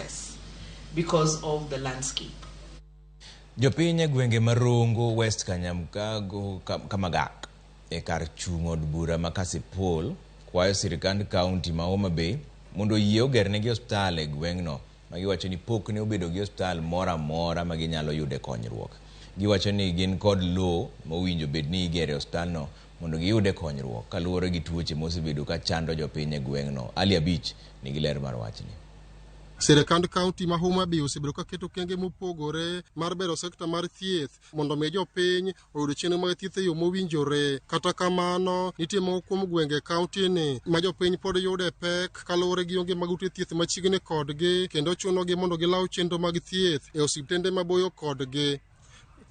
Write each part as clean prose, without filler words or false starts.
access because of the landscape. Jopiny e gwenge ma Rongo, West Kanyamkago, Kamagak e kar chung' od bura ma Kasipul kwayo sirkand kaunti ma Homa Bay mondo oyie ogernegi osiptal e gweng'no ma giwacho ni pok ne obedo gi osiptal moro amora ma ginyalo yude konyruok. Giwacho ni gin kod lowo mowinjo bed ni igere osiptalno mondo giyude konyruok kaluwore gi tuoche mosebedo ka chando jopiny e gweng'no. Ali Abich nigi ler mar wachni. Sirkand kaunti ma Homa Bay osebedo ka keto okenge mopogore mar bero sekta mar thieth mondo mi jopiny oyud chenro mag thieth e yo mowinjore. Kata kamano, nitie moko kuom gwenge e kaunti ni ma jopiny pod yude pek kaluwore gi onge mag ute thieth machiegni kodgi kendo chunogi mondo gilaw chenro mag thieth e osiptende maboyo kodgi.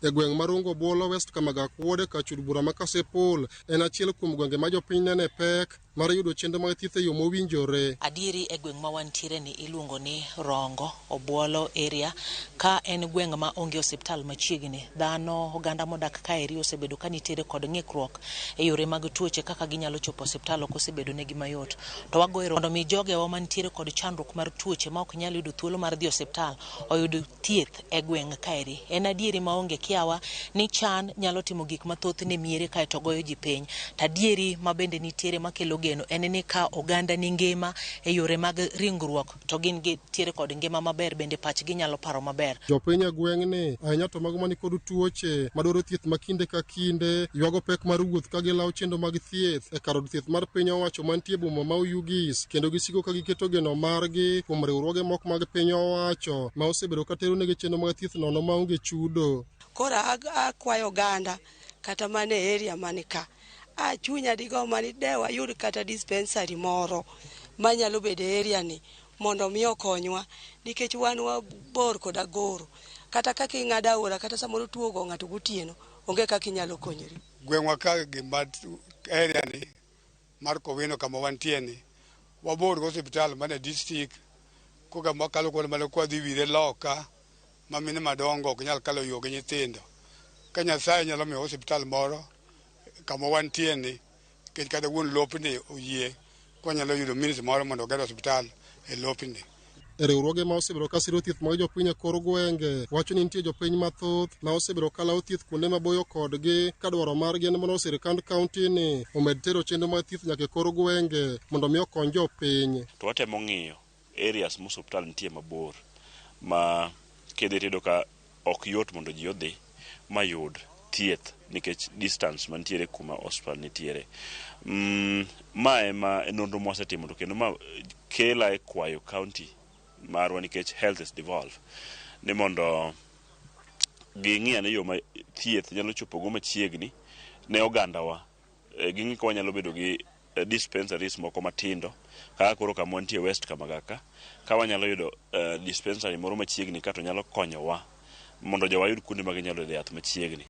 E gweng' mar Rongo Obuolo West Kamagak Ward e kar chud bura ma Kasipul en achiel kuom gwenge ma jopiny nene pek mar yudo chenro mag thieth e yo mowinjore. Adieri e gweng' ma wantiere ni iluongo ni Rongo Obuolo area ka en gweng' ma onge osiptal machiegni. Dhano oganda modak kaeri osebedo ka nitiere kod ng'ikruok e yore mag tuoche kaka ginyalo chopo osiptal ok osebedo negi mayot. To wagoyo mondo mi jogewa mantiere kod chandruok mar tuoche ma ok nyal yudo thuolo mar dhi osiptal oyud thieth e gweng' kaeri. En adieri maonge kiawa ni chan nyalo timo gik mathoth ne miere kaeto goyo ji piny. To adieri mabende nitiere makelo geno en ni ka oganda ni ngima e yore mag ringruok to gin gintiere kod ngima maber bende pachgi nyalo paro maber. Jopiny e gweng'ni ahinya to mago mani kod tuoche madwaro thieth ma kinde ka kinde ywago pek mar wuoth ka gilawo chenro mag thieth e kar od thieth mar piny owacho mantie e boma ma Oyugis kendo gisiko ka giketo geno margi kuom riwruoge moko mag piny owacho ma osebedo ka tero negi chenro mag thieth nono maonge chudo. Koro akwayo oganda kata mana e area mani ka a chunya digo mani de wayud kata dispensary moro manyalo bedo e area ni mondo mi okonywa nikech wan wabor kod Agoro kata kaka ing'ado aora kata samoro tuo ogo ng'ato gotieno onge kaka inyalo konyori. Gweng'wa ka gima area ni mar Kowino kama wantie ni wabor gi osiptal man e district koka makalo kuonde malo kwadhi wire loka ma mine madongo ok nyal kalo yo gi nyithindo. Ka Nyasaye nyalo miyo osiptal moro kama wantie ni nikech kata wuon lopni oyie kwanyalo yudo means moro mondo oger osiptal e lopni. E riwruoge ma osebedo ka siro thieth mag jopiny e kor gwenge wacho ni nitie jopiny mathoth ma osebedo ka lawo thieth kuonde maboyo kodgi ka dwaro margi en mondo sirkand kaunti ni omed tero chenro mag thieth nyaka e kor gwenge mondo mi okony jopiny. To watemo ng'iyo areas ma osiptal nitie mabor ma kidhi tiyudo ka ok yot mondo ji odhi mayud thieth nikech distance mantiere kuma osiptal nitiere. Ma ema e nonro mwasetimo to kendo ma kela e kwayo county marwa nikech health is devolved ni mondo ging'i ane yo ma thieth nyalo chopogo machiegni ne ogandawa. Ging'i ka wanyalo bedo gi dispensaries moko matindo kaka koro kama wantie West Kamagaka ka wanyalo yudo dispensary moro machiegni ka to nyalo konyowa mondo jowa yud kuonde ma ginyalo yude yath machiegni.